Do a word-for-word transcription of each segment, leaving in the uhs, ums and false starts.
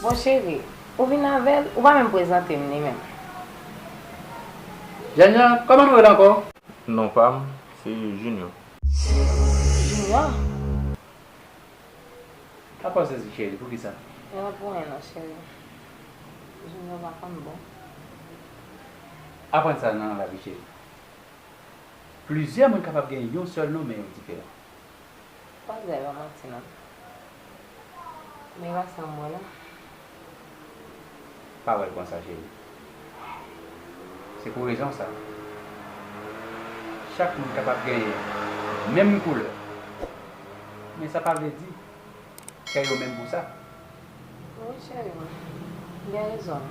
Bon, cheri, ou vin avè l, ou pa menm prezante m li menm. Jènjan, kòman nou rele ankò? Non pa m, se Junior. Junior? Pa fè w sezi, cheri, poukisa? Yo pa pou anyen non, cheri. Junior pa konn bon. Aprann sa nan lavi, cheri. Plizyè moun kapab gen yon sèl non, men yo diferan. Pa di yo manti non. Men e pa sa m wè la. Pa wè l konsa, cheri. Se pou rezon sa. Chak moun kapab genyen menm koulè, men sa pa vle di kè yo menm pou sa. Wi, cheri m, ou gen rezon.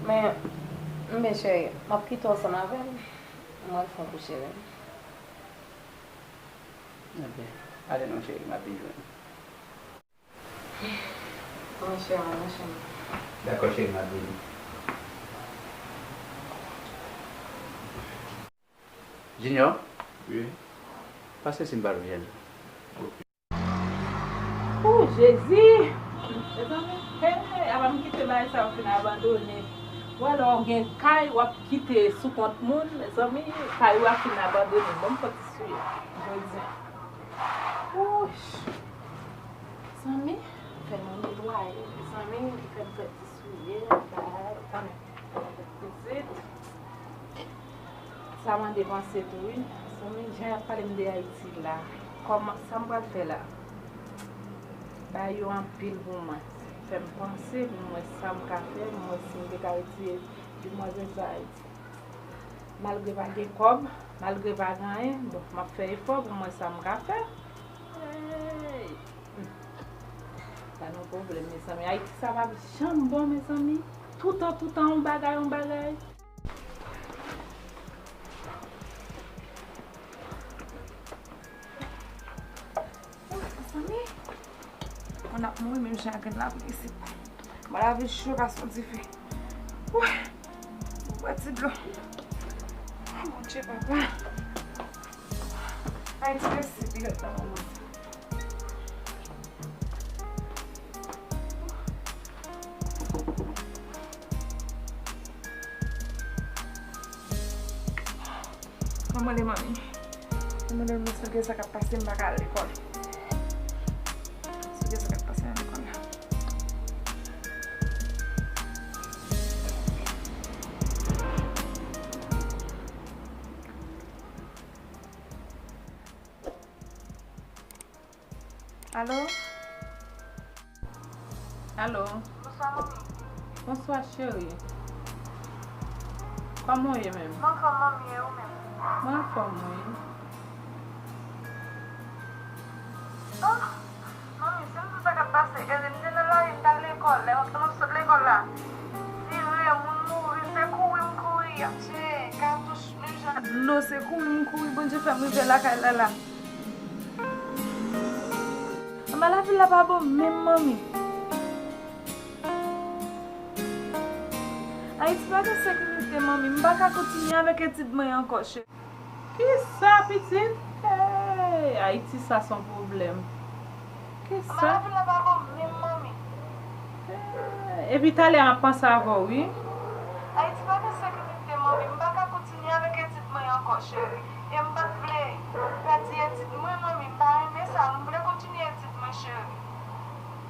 Men, men cheri, m ap kite w ansanm avè l. Mwen fè yon kou, cheri m. Ebyen, ale non, cheri, m ap vin jwenn ou. Wi, cheri m, wi, cheri m. Dakò, cheri, m ap vini. Junior? Wi. Pase si m pale w, Junior. Ooh, Jezi! Mezanmi, hey, apa m kite bagay sa yo fin abandone. Ou wè lè w gen kay, w ap kite sou kont moun, mezanmi, kay ou a fin abandone. Bon, m fè ti swiye jodi a. Ooh! Mezanmi, fè m annik lwaye, mezanmi, fè m fè ti swiye, bay, tann. Pitit. Sa mande panse tou, wi. Zanmi, jan y ap pale m de Ayiti la, kòman, sa m pral fè la? Bagay yo anpil pou mwen. Fè m panse pou m wè sa m ka fè, pou m wè si m te ka retire demwazèl sa Ayiti. Malgre pa gen kòb, malgre pa gen anyen, bon, m ap fè efò pou m wè sa m ka fè. Hey! Hmm. Sa nan pwoblèm, mezanmi. Ayiti sa p ap janm bon, mezanmi. Toutan, toutan, yon bagay, yon bagay. Mezanmi, moun ap mouri menm jan ak grenn lapli isit. Mwen lavi cho pa sou dife. Wouy! Mwen bwè ti dlo. Bondye papa. Ayiti resi dirèk nan moman sa. Mwen mande manmi. Mwen mande manmi si l gen sa k ap pase, m pa ka al lekòl. Si l gen sa k ap pase nan lekòl la. Alo? Alo? Bonswa, manmi. Bonswa, cheri. Kòman w ye menm? Mwen anfòm, manmi, e ou menm? Mwen anfòm, wi. Oh, manmi, si m di w sa k ap pase, Eri, m te nan lari, m t al lekòl, lè m ap sot lekòl la. Vire, moun mouri, se kouri m kouri, y ap tire, katouch, menm jan. Dlo, se kouri m kouri, Bondye fè m rive lakay la la. Anba lavil la pa bon menm, manmi. Ayiti pa gen sekirite, manmi. M pa ka kontinye avèk etid mwen ankò, cheri. Kisa, pitit? Hey, Ayiti sa se yon pwoblèm. Kisa? Anba lavil la pa bon menm, manmi. Hey, epi talè m ap panse avè w, wi. Ayiti pa gen sekirite, manmi. M pa ka kontinye avèk etid mwen ankò, cheri. E m pa t vle pèdi etid mwen, manmi. M pa renmen sa. M vle kontinye etid mwen, cheri.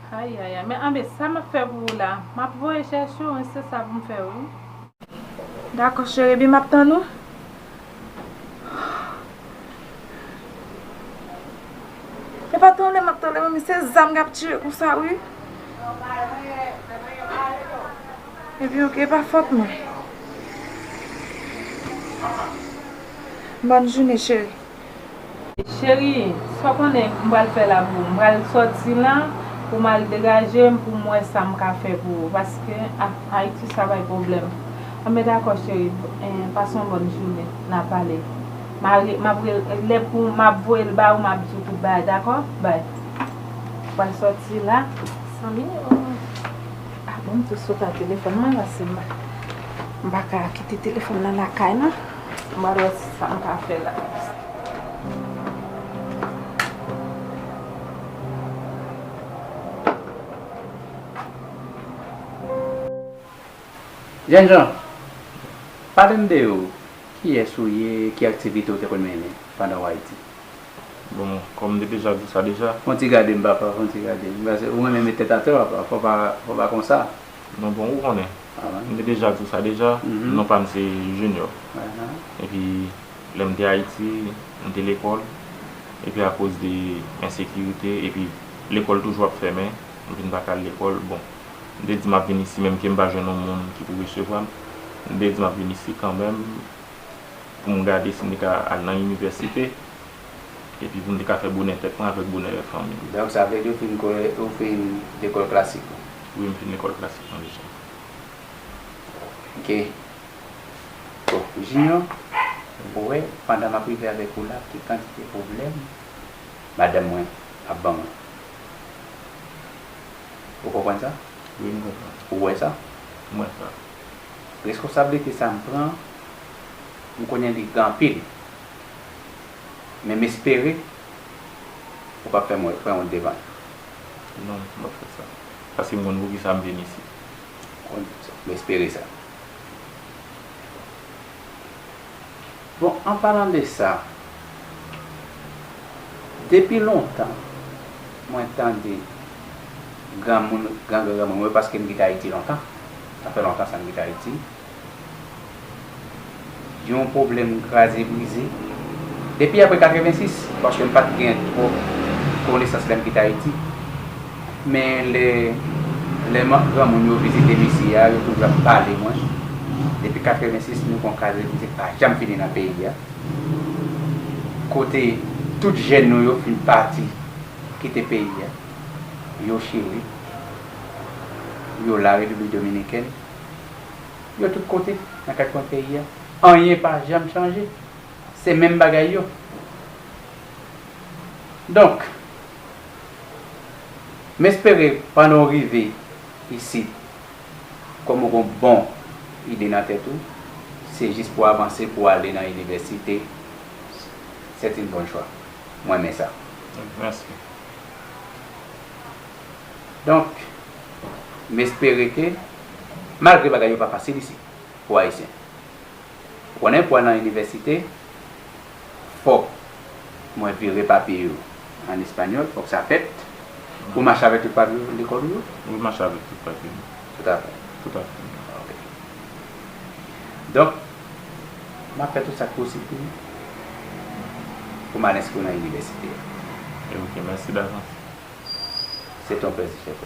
Ayayay, men anben, sa m ap fè pou ou la? M ap voye chèche w, se sa pou m fè, wi. Dakò, cheri, ebyen, m ap tann ou. E pa tann ou, m ap tann ou, men se zam k ap tire konsa, wi. Ebyen, oke, pa fòt mwen. Bòn jounen, cheri. Cheri, sa w konnen m pral fè la pou ou? M pral sòti la pou m al degaje m, pou m wè sa m ka fè pou ou, paske, ah, Ayiti sa bay pwoblèm. Anben, dakò, cheri, eh, pase yon bòn jounen, n a pale. M a re-, m ap re-, lè pou m ap voye l ba ou, m ap di w tout bagay, dakò? Bay. M pral sòti la. Zanmi, oh. Ah, bon, m tou sot a telefòn mwen, paske m, m pa ka kite telefòn nan lakay, non. M pral wè sa m ka fè la. Jènjan, pale m de ou. Kiyès ou ye? Ki aktivite ou te konn mennen pandan w Ayiti? Bon, kòm m te deja di w sa deja. Fè yon ti gade m, papa, fè yon ti gade m. Paske ou renmen met tèt atè, papa. Fò pa, fò pa konsa. Non, bon, ou konnen. Ah, ouais. M te deja di w sa deja. Mhm. Non pa m se Junior. Aha. Epi, lè m te Ayiti, m te lekòl. Epi, akoz de ensekirite, epi lekòl toujou ap fèmen, m vin pa ka al lekòl. Bon, m te di m ap vin isi, menm ke m pa jwenn yon moun ki pou resevwa m. M te di m ap vin isi kanmenm pou m gade si m te ka al nan inivèsite, epi pou m te ka fè bonè tèt mwen avèk bonè fanmi m. Donk, sa vle di ou fin kole-, ou fin lekòl klasik ou? Wi, m fin lekòl klasik mwen deja. Ok. Bon, Junior, ou wè, pandan m ap rive avèk ou la, ki kantite pwoblèm madanm mwen ap ban mwen. Ou konprann sa? Wi, m konprann. Ou wè sa? M wè sa. Reskonsablite sa m pran, m konnen li gen anpil. Men m espere ou p ap fè mwen pran wont devan l. Non, m p ap fè sa. Paske m konn poukisa m vin isi. M espere sa. Bon, an palan de sa, depi lontan, mwen tande granmoun, gran, gran, granmoun mwen, paske m kite Ayiti lontan. Sa fè lontan sa m kite Ayiti. Yon pwoblèm kraze brize. Depi apre katrevensis, paske m pa t gen twòp konesans lè m kite Ayiti. Men lè, lè ma-, granmoun yo vizite m isi a, yo toujou ap pale mwen. Depi katrevensis, nou gon kraze brize k pa janm fini nan peyi a. Kote tout jèn nou yo fin pati, kite peyi a. Yo Chili, yo la Repiblik Dominikèn, yo tout kote, nan kat kwen peyi a. Anyen pa janm chanje. Se menm bagay yo. Donk, m espere pandan w rive isit, kòm ou gon bon ide nan tèt ou, se jis pou avanse, pou ale nan inivèsite, c'est une bonne choix. Mwen renmen sa. Mèsi. Donk, m espere ke, malgre bagay yo pa fasil isit, pou Ayisyen. Ou konnen, pou al nan inivèsite, fòk mwen vire papye yo an espanyòl, fòk sa fèt. Ou mache avèk tout papye lekòl ou yo? Wi, m mache avèk tout papye m. Tout afè? Tout afè. Ok. Donk, m ap fè tout sa k posib pou, pou m al enskri w nan inivèsite a. E ok, mèsi davans. Se te yon plèzi, chèf.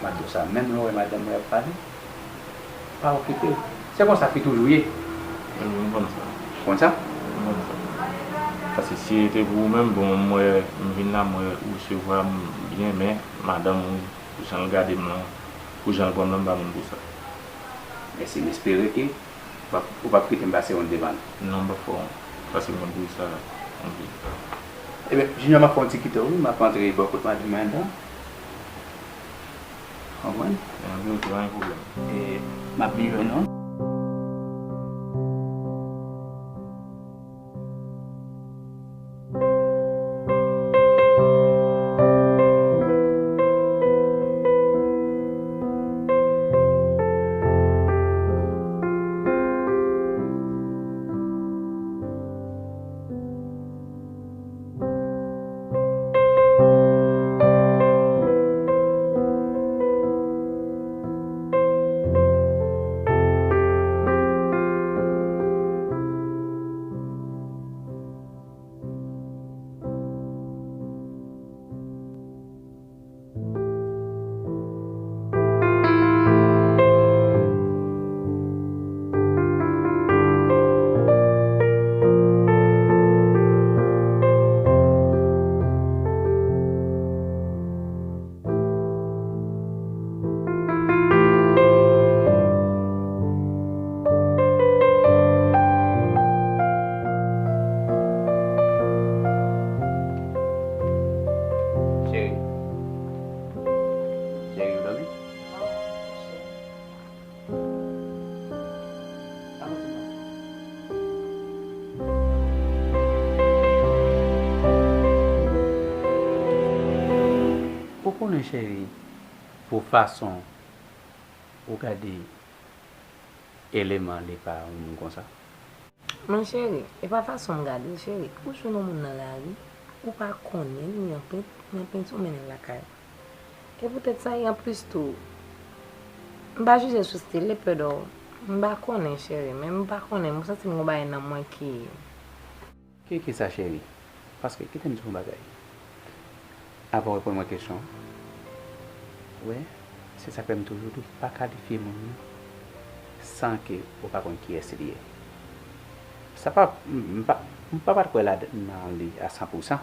M ap di w sa, menm lè w wè madanm mwen ap pale, pa okipe l. Se konsa fi toujou ye. Wi, m konn sa. Ou konn sa? M konn sa. Paske si se te pou ou menm, bon, m wè, m vin la, m wè ou resevwa m byen, men madanm ou, pou jan l gade m lan, pou jan l pran m lan, m pa moun pou sa. Mèsi, m espere ke Ou p ap, ou p ap kite m pase wont devan l. Non, m p ap fè w wont. Paske m konn pou sa anpil. Ebyen, Junior, m ap fè yon ti kite w, wi. M ap antre bò kot madanm mwen anndan. Konprann? Ebyen, ok, ok, pa gen pwoblèm. E m ap vin jwenn ou. Cheri. Cheri, ou dòmi? Ou konnen, cheri, pou fason Ou gade eleman li pa yon moun konsa? Men cheri, e pa fason m gade l, cheri. Ou jwenn yon moun nan lari, ou pa konnen li an pent, li an penti, ou mennen l lakay. E poutèt sa, e anplis tou, m pa jije sou stil li, Pedro. M pa konnen, cheri, men m pa konnen, m santi m gon bagay nan mwen ki Ki, ki sa, cheri? Paske, kite m di w yon bagay. Avan w reponn mwen kesyon, w wè, se sa k fè m toujou di w pa kalifye moun nan san ke w pa konn kiyès li ye. Sa pa, m, m pa, m pa, pa t kwè ladan li a san pou san.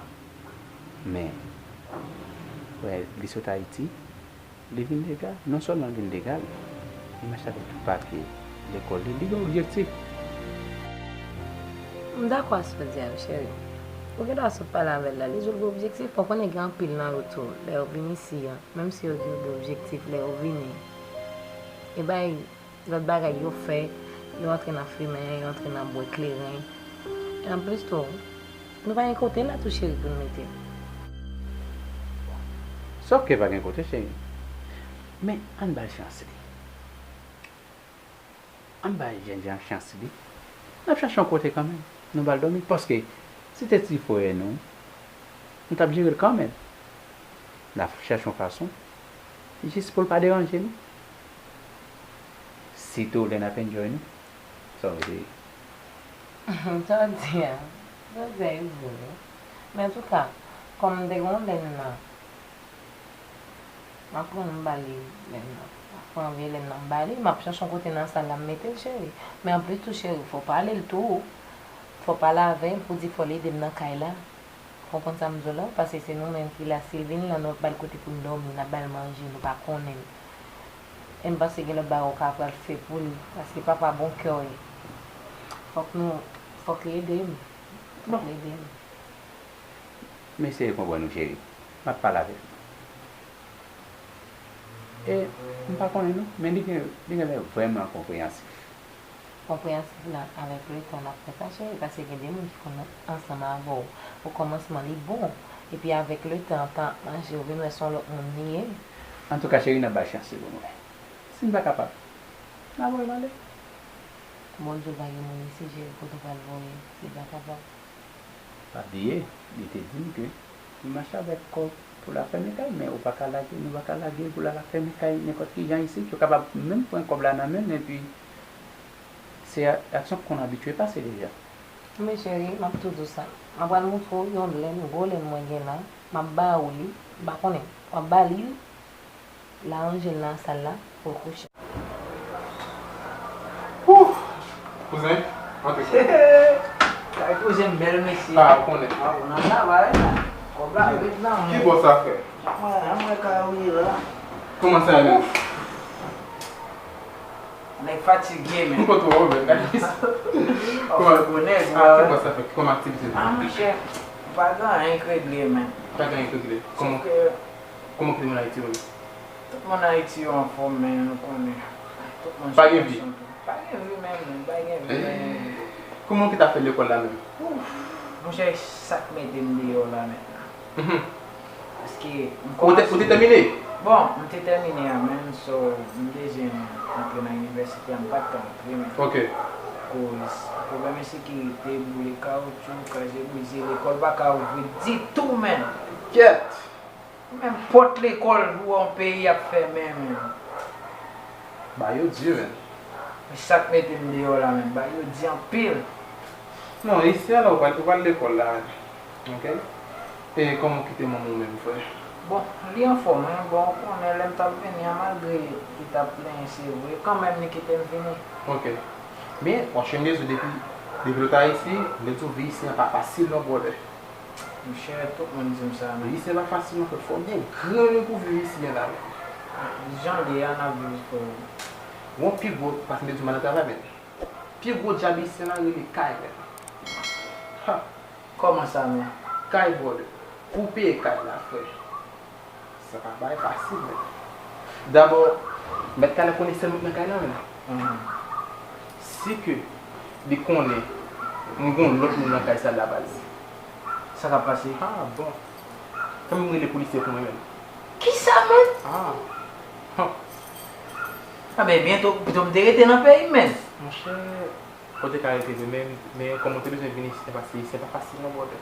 Men, w wè, li sot Ayiti, li vin legal. Non sèlman l vin legal, li mache avèk tout papye lekòl li. Li gen objektif. M dakò a sa w di a, cheri. Ou gen dwa sot pale avè l la, li di w l gen objektif, men w konnen gen anpil nan yo tou, lè yo vin isi a, menm si yo di yo gen objektif, lè yo vini, e bay lòt bagay yo fè, yo antre nan fimen, yo antre nan bwè kleren. E anplis tou, nou pa gen kote la tou, cheri, pou n mete. Sòf ke pa gen kote, cheri. Men, ann ba l chans li. Ann bay jènjan chans li. N ap chache yon kote kanmenm. Nou ba l dòmi. Paske, si te ti frè nou, nou t ap jere l kanmenm. N ap chache yon fason. Jis pou l pa deranje nou. Sitou lè n ap enjoy nou. Sa w di? Sa w di a? Sa w di a, e vre wi. Men antouka, kòm m te gen yon lèn nan, m ap pran m ba li lèn nan. M ap pran vye lèn nan m ba li, m ap chache yon kote nan sal la m mete l, cheri. Men anplis tou, cheri, fò w pale l tou. Fò w pale avè l pou w di fò l ede m nan kay la. Ou konprann sa m di w la? Paske se nou menm ki la. Si l vin la, nou ap ba l kote pou n dòmi, n ap ba l manje, nou pa konnen l. E m panse gen lòt bagay ou ka pral fè pou li. Paske papa bon kè w ye. Fòk nou, fòk li ede m. Fòk li ede m. M eseye konprann ou, cheri. M ap pale avè l. E, m pa konnen non, men li gen, li genlè vrèman konpreyansif. Konpreyansif la, avèk letan n ap fè sa, cheri, paske gen de moun ki konn ansanm avè w. Okòmansman, li bon, epi avèk letan, tan ap mache, ou vin wè se yon lòt moun li ye. Antouka, cheri, n ap bay chans li pou nou wè. Si l pa kapab, n a voye l ale. Bondye pa gen moun isi, cheri, kote w pral voye, si l pa kapab. Pa bliye, li te di m ke li mache avèk kòb pou l al fèmen kay, men ou pa ka lage, nou pa ka lage l pou l al fèmen kay nenpòt ki jan isit. Yo kapab menm pran kòb la nan men l, epi se a-, aksyon k konn abitye pase deja. Men cheri, m ap tou di w sa. M ap pral montre w yon lèn, gwo lèn mwen gen la. M ap ba ou li, m pa konnen. W ap ba li l, l a ranje l nan sal la pou l kouche. Wouh! Kouzen, antre. Kay kouzen m bèl mesye. Ah, ou konnen. Ah, ou nan travay la. Kòb la ret nan men. Ki bò sa fè? Mwen, mwen ka wi la. Kòman sa ye menm? Nèg fatige, men. Mwen kote w, men. Kòman, ki bò sa fè? Kòman aktivite? Ah, monchè, pa gen anyen k regle, men. Pa gen anyen k regle. Kòman? Kòman ki te moun Ayiti yo ye? Tout moun Ayiti yo anfòm, men nou konnen. Tout moun sou tansyon tou. Pa gen vi menm, men pa gen vi menm. Kòman w kite afè lekòl la menm? Ouf, monchè, sa k mete m deyò la mentnan. Paske m kòmanse. Ou te, ou te tèmine? Bon, m te tèmine a menm, so, m te jen antre nan inivèsite a, m pa t ka antre, men. Ok. Koz pwoblèm ensekirite, boule kawoutchou, kraze brize, lekòl pa ka ouvri ditou, menm. Kèt! Menm pòt lekòl pou wè yon peyi ap fèmen, menm. Bagay yo di, menm. Men sa k mete m deyò la, menm. Bagay yo di anpil. Non, isi a la, ou pral, ou pral lekòl la, menm. Ok? E kòman w kite manman w menm, frè? Bon, li anfòm, wi. Bon, ou konnen lè m t ap vini an, malgre li t ap plenyen, se vre, kanmenm li kite m vini. Ok. Men, w ap chèche rezon depi, depi l t Ayiti, m vle di w vi isi an pa fasil non, brother. Monchè, tout moun di m sa, men. Isi an pa fasil non, frè. Fò w gen grenn pou viv isi an la, men. Jan l ye a, n ap viv, frè. Gon pi gwo, paske m te di w m al nan travay, men. Pi gwo djab isi an la rele kay, men. Ha! Kòman sa, men? Kay, brother. Pou w peye kay la, frè. Sa pa bagay fasil, men. Dabò, mèt kay la konnen sèl moun k nan kay la, men. Mhm. Si ke li konnen m gon lòt moun nan kay sa la, baz. Sa k ap pase? Ah, bon. Fè m rele polisye pou mwen menm. Kisa, menm? Ah. Huh. A, men byento, pito m te rete nan peyi m, menn. Monchè, kote ka rete vre, men, men kòman w te bezwen vin isi, paske isi pa fasil non, brother.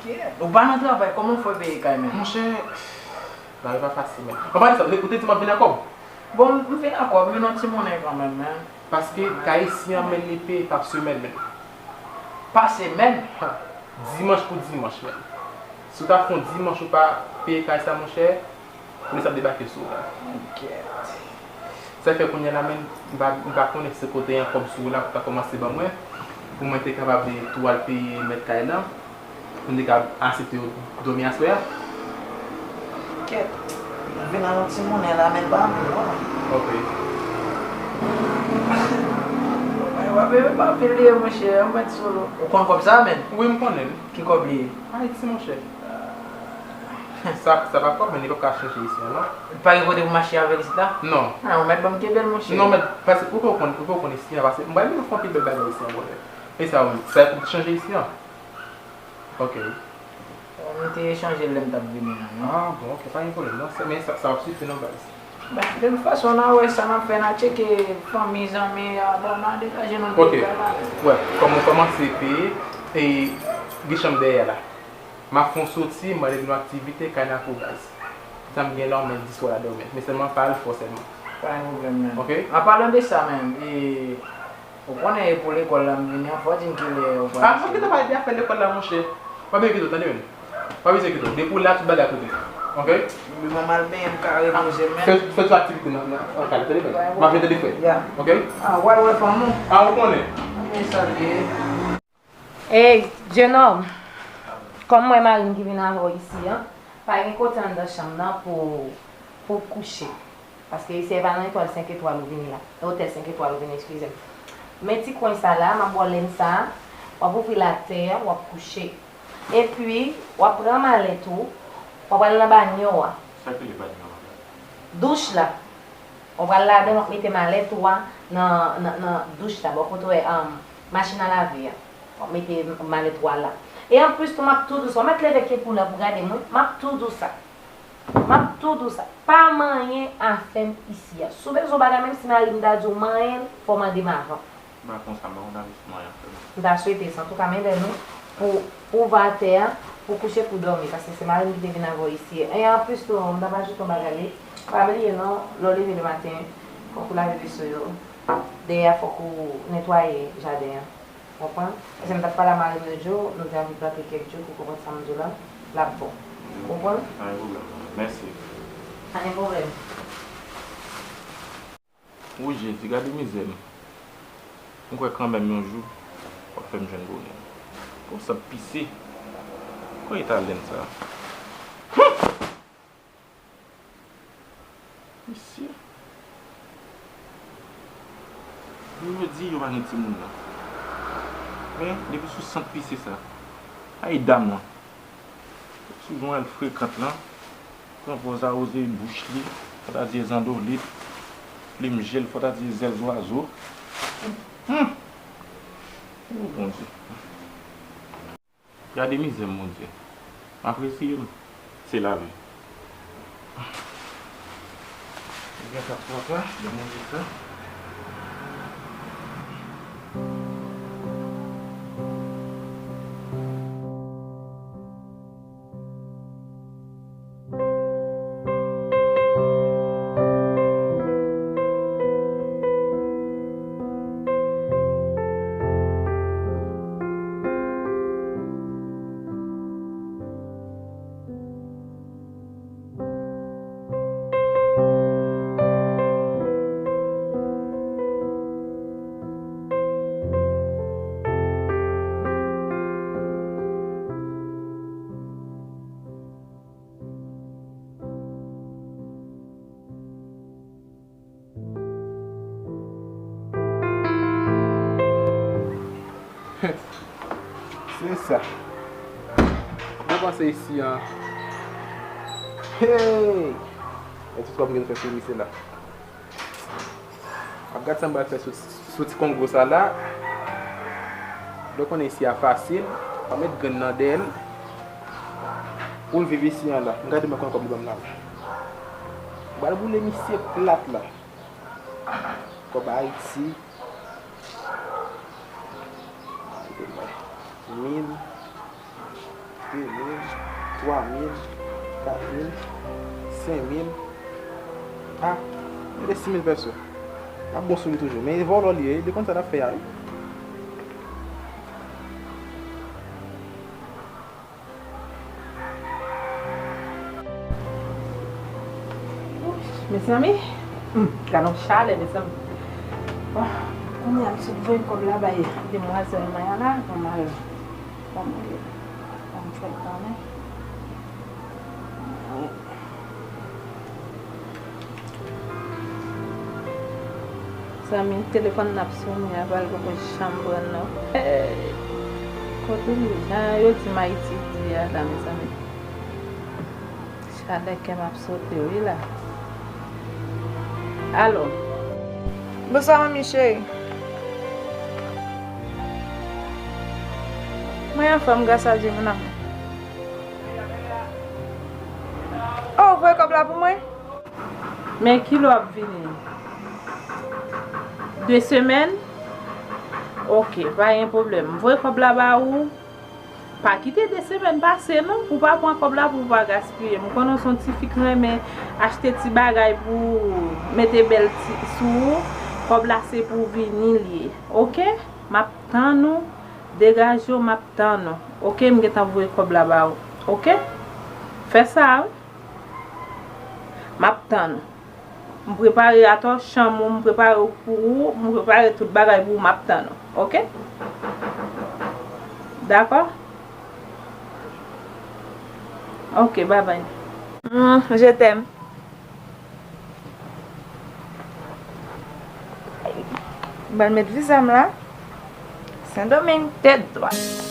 Kèt, ou pa nan travay, kòman w fè peye kay, menn? Monchè, bagay pa fasil, menn. Anpale sa, ou te di m ap vin ak kòb? Bon, m vin ak kòb, men yon ti monnen kanmenm, menn. Paske kay isi an, menn, li peye pa semèn, menn. Pa semèn? Ha, dimanch pou dimanch, menn. Si w ta fè yon dimanch ou pa peye kay sa, monchè, polis ap debake sou ou la. Kèt. Sa fè kounye a la, menn, m pa, m pa konnen si kote gen kòb sou ou la pou ta kòmanse ban mwen, pou mwen te kapab tou al peye mèt kay lan, pou m te kapab asepte yo dòmi aswè a. Kèt. Vin ak yon ti monnen la, menn, pa anpil, non. Ok. Ay, w ap peye pa anpil li ye, monchè, yon mèt solo. Ou konn kòb sa, menn? Wi, m konnen l. Ki kòb li ye? Ayiti, monchè. Sa, sa pa kòb, men li p ap ka chanje isi an, non. Pa gen kote pou m achte avè l isit la? Non. A, ou mèt ban m kenbe l, monchè. Non, men, paske ou poko konn, ou poko konn isi an, paske m pral mete fè anpil bèl bagay isi an, monchè. E sa, wi, sa pou chanje isi an. Ok. M te chanje l lè m t ap vini an, non. A, bon, ok, pa gen pwoblèm, non. Se, men sa, sa ap sifi, non, baz. Ben, de tout fason, n a wè sa n ap fè, n a tcheke fanmi, zanmi, a, bon, n a degaje nou de bagay la. Ok. Wè, kòm ou kòmanse peye, e, gen chanm dèyè la. M ap fè yon soti, m ale gen yon aktivite, kay n a kou baz. Sa m gen la, w mèt di swa ladan w mèt. Men sèlman pa al fò sèlman. Pa gen pwoblèm, menn. Ok? An palan de sa menm, e, ou konnen e pou lekòl la m vini an, fò w di m kilè ou pral. A, m kite pale de afè lekòl la, monchè. Pa bezwen enkyete w, tande, menn. Pa bezwen enkyete w. Depi w la, tout bagay ap regle. Ok? Depi m al benyen, m ka repoze m, menn. Fè, fè tout aktivite nan, nan, nan kay la, tande, menn. M ap vin, tande, frè. Ya. Ok? A, w al wè fanm ou? A, ou konnen. Anben, sa l ye. Ey, jenòm, kòm m wè mari m ki vin avè w isi an, pa gen kote anndan chanm nan pou, pou w kouche. Paske isi a pa nan etwal senk etwal ou vini la. Otèl senk etwal ou vini, eskize m. Men ti kwen sa la, m ap ba w lèn sa a, w ap ouvri l atè a, w ap kouche. Epi, w ap pran malèt ou, w ap al nan banyo a. Sa k rele banyo a? Douch la. W ap al ladan, w ap mete malèt ou a nan, nan, nan douch la, bò kote w wè, um, machin a lave a. W ap mete malèt ou a la. E anplis tou, m ap tou di w sa. W mèt leve pye pou la pou gade m, wi. M ap tou di w sa. M ap tou di w sa. Pa manyen afè m isi a. Si w bezwen yon bagay, menm si mari m ta di w manyen l, fò w mande m avan. M pa konsa, m pa konn sa misye manyen afè m. M ta swete sa. Antouka, men lè nou pou, pou ouvè atè a, pou kouche, pou dòmi, paske se mari m ki te vin avè w isi a. E anplis tou, m t ap ajoute yon bagay, wi. Pa bliye non, lè w leve le maten, fòk ou lave veso yo. Dèyè a, fòk ou netwaye jaden an. Konprann? Paske m t ap pale a mari m lòt jou, nou te anvi plante kèk djòk, ou konprann sa m di w la, l ap bon. Konprann? Pa gen pwoblèm. Mèsi. Pa gen pwoblèm. Wi, Jezi, gade mizè m. M kwè kanmenm yon jou, w ap fè m jwenn bonè. Bon, sa pise. Kote eta lèn sa? Hum! Mesye. Yo di yo pa gen timoun nan. Men, depi sou sant pise sa. Ay dam nan. Sou jan l frekant lan. Pran pòz awoze bouch li. Fò ta di e zandolit. Plim je l, fò ta di e zèl zwazo. Hum! O Bondye. Gade mizè m, Bondye. M ap reziye m. Se lavi. Ebyen, sa pwòp, wi. Bondye sa. Se sa. Mwen panse isi an. Hey! E tout kòb m gen fè sou misye la. Ap gad sa m pral fè sou, sou ti kongo sa la. Lè w konnen isi a fasil, pa met grenn nan dèyè l. Pou l viv isi an la. M gade mwen konn kòb li ban m la. M pral boule misye plat la. Kòb Ayiti. Mil, de mil, twa mil, kat mil, senk mil. Ah, gen de sis mil pèso. N ap bon sou li toujou. Men e vòlò li ye, li konn sa l ap fè a, wi. Mezanmi, hmm, gade yon chalè, mezanmi. Bon, kounye a m sot voye kòb la bay demwazèl mwen an la, pou m al, pou m, pou m fè l konnen. Zanmi, telefòn n ap sonnen a, pa l poko janm pran non. Kote m ye? Jan yo di m Ayiti di a la, mezanmi. Chalè kè m ap sote wi la. Alo. Bonswa, manmi cheri. Mwen anfòm, gras a Dye, mon amour. Oh, ou voye kòb la pou mwen? Men kilè w ap vini? De semèn? Oke, pa gen pwoblèm. M voye kòb la ba ou. Pa kite de semèn pase non, pou w pa pran kòb la, pou w pa gaspiye. M konnen w se yon ti fi k renmen achte ti bagay pou mete bèl ti sou ou. Kòb la se pou w vini l ye. Oke? M ap tann ou. Degaje w, m ap tann ou. Oke? M gentan voye kòb la ba ou. Oke? Fè sa, wi. M ap tann ou. M prepare atò chanm ou, m prepare w pou ou, m prepare tout bagay pou ou, m ap tann ou. Oke? Dakò? Oke, babay. Mm, je t'aime. Ban m met viza m la. Sendomeng, tèt dwat.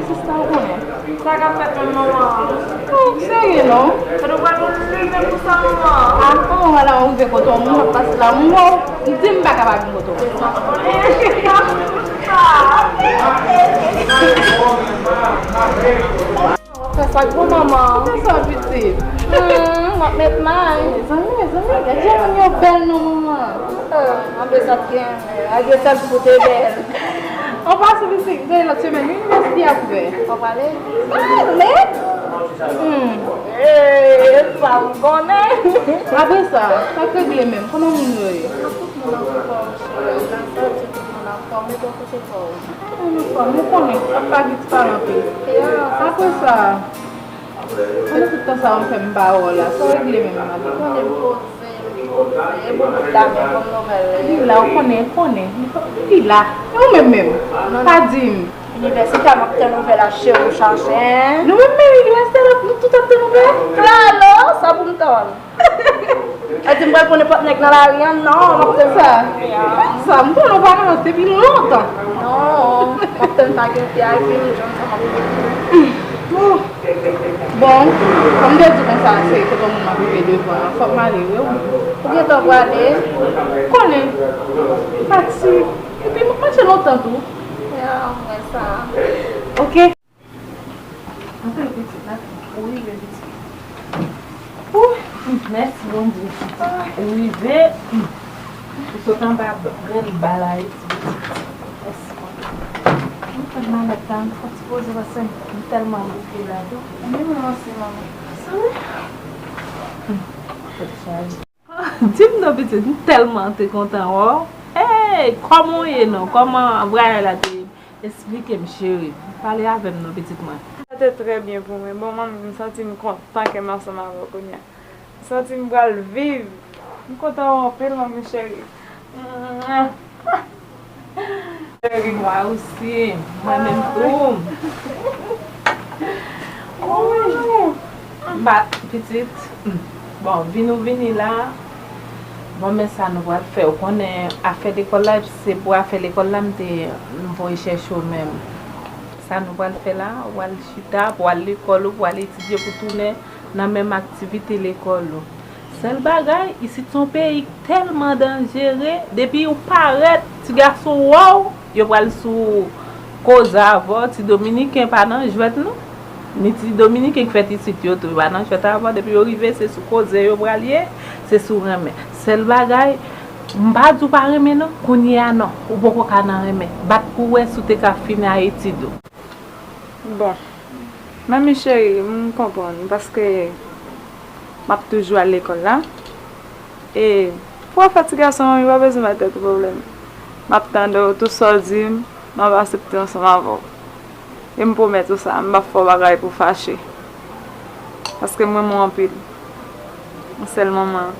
Sa w konnen? Sa k ap fèt menm, manman? Oh, serye non. Kote w pral leve pou sa, manman? Ah, manman, wala, ou rive kote w, mwen m ap pase la. Mwen, m di m pa ka pa vin kote w. Fè sa gwo manman. Fè sa pitit. Hmm, w ap met may. Mezanmi, mezanmi, gad jan moun yo bèl non manman. Oh, anben sa t gen, malgre sa l fout e bèl. An pasan pitit, gade lòt semèn wi, inivèsite a ouvè. W ap prale? Prale? Hmm. Ee, sa m konnen. Apre sa, sa k regle menm? Kòman moun yo ye? Tout moun anfòm, cheri. Tout moun anfòm. E bò kote pa w? Mwen anfòm, ou konnen, ap pa gen ti pale anpil. Apre sa, pandan tout tan sa a, m fè m pa wè w la. Sa w regle menm, madanm? Konnen m poze, m poze. E boubout la menm, bon nouvèl. Li la, ou konnen, konnen. Li la. E ou menm menm? Pa di m. Inivèsite a, m ap tann nouvèl a, cheri, ou chache, en? Nou menm menm, inivèsite a, nou tout ap tann nouvèl? Klalo, sa pou m tann. Sa di m pral pran nenpòt nèg nan lari an, non, m ap tann sa. Sa, m konnen w pa nan depi lontan. Non, m ap tann pa gen pye a, epi m jwenn sa m ap tann. Oh. Bon, kòm m te di konsa, se kote moun ap rive devan an, fòk m ale, wi. Ou gentan prale? Konnen. Pati. Epi m ap mache lontan tou. Ya, m wè sa. Ok. Antre pitit la, ou rive pitit. Ou, mèsi Bondye pitit. Ou rive, ou sot anba grenn ba la isi pitit. Mèsi Bondye. Mwen fè malèt la, m fè ti poze paske m tèlman bouke la tou. Anben mwen ranse manman. Sa wi. Tèt chaje. Di m non pitit, m tèlman te kontan wè w. Hey, kòman w ye non? Kòman vwayaj la te ye? Esplike m cheri. Pale avè m non pitit mwen. Sa te trè byen pou mwen. Bon manmi, m santi m kontan ke m ansanm avè w kounye a. M santi m pral viv. M kontan wè w anpil manmi cheri. Cheri mwen osi, mwen menm tou. Wi. M pa pitit. Bon, vin ou vini la. Bon, men sa nou pral fè. Ou konnen afè lekòl la, se pou afè lekòl la m te, m voye chèche w menm. Sa nou pral fè la, ou pral chita, pou al lekòl ou, pou al etidye, pou tounen nan menm aktivite lekòl ou. Sèl bagay, isit se yon peyi k tèlman danjere, depi ou parèt, ti gason wè w, yo pral sou koze avè w, ti dominiken pa nan jwèt non. Ni ti dominiken k fèt isit yo tou, yo pa nan jwèt avè w, depi yo rive, se sou koze yo pral ye, se sou renmen. Sèl bagay, m pa di w pa renmen non, kounye a non, ou poko ka nan renmen. Bat pou w wè si w te ka fini a etid ou. Bon, manmi cheri, m konprann, paske m ap toujou al lekòl la. E pou afè ti gason an, ou pa bezwen bay tèt ou pwoblèm. M ap tande w, tout sa w di m, m ap aksepte ansanm avè w. E m pwomèt ou sa, m p ap fè w bagay pou fache. Paske m renmen w anpil. Yon sèl manman.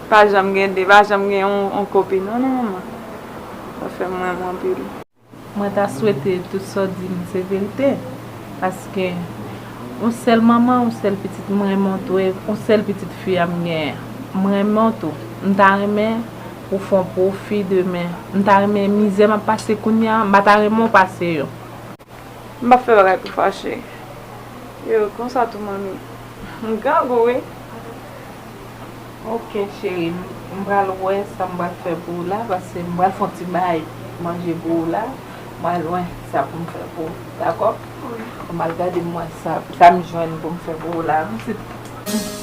Pa janm gen de, pa janm gen yon, yon kopin. Non, non, manman. Sa fè m renmen w anpil. Mwen ta swete tout sa w di m se verite, paske yon sèl manman, yon sèl pitit m renmen w tou, e yon sèl pitit fi a m genyen, m renmen w tou. M ta renmen pou w fè yon pwofi demen. M ta renmen mizè m ap pase kounye a, m pa ta renmen w pase yo. M p ap fè bagay pou fache. Yo, konsa tou manmi. M grangou wi. Ok cheri, m pral wè sa m pral fè pou ou la, paske m pral fè yon ti bay manje pou ou la. M pral wè sa pou m fè pou ou, dakò? Wi. M pral gade m wè sa, sa m jwenn pou m fè pou ou la, wi pitit.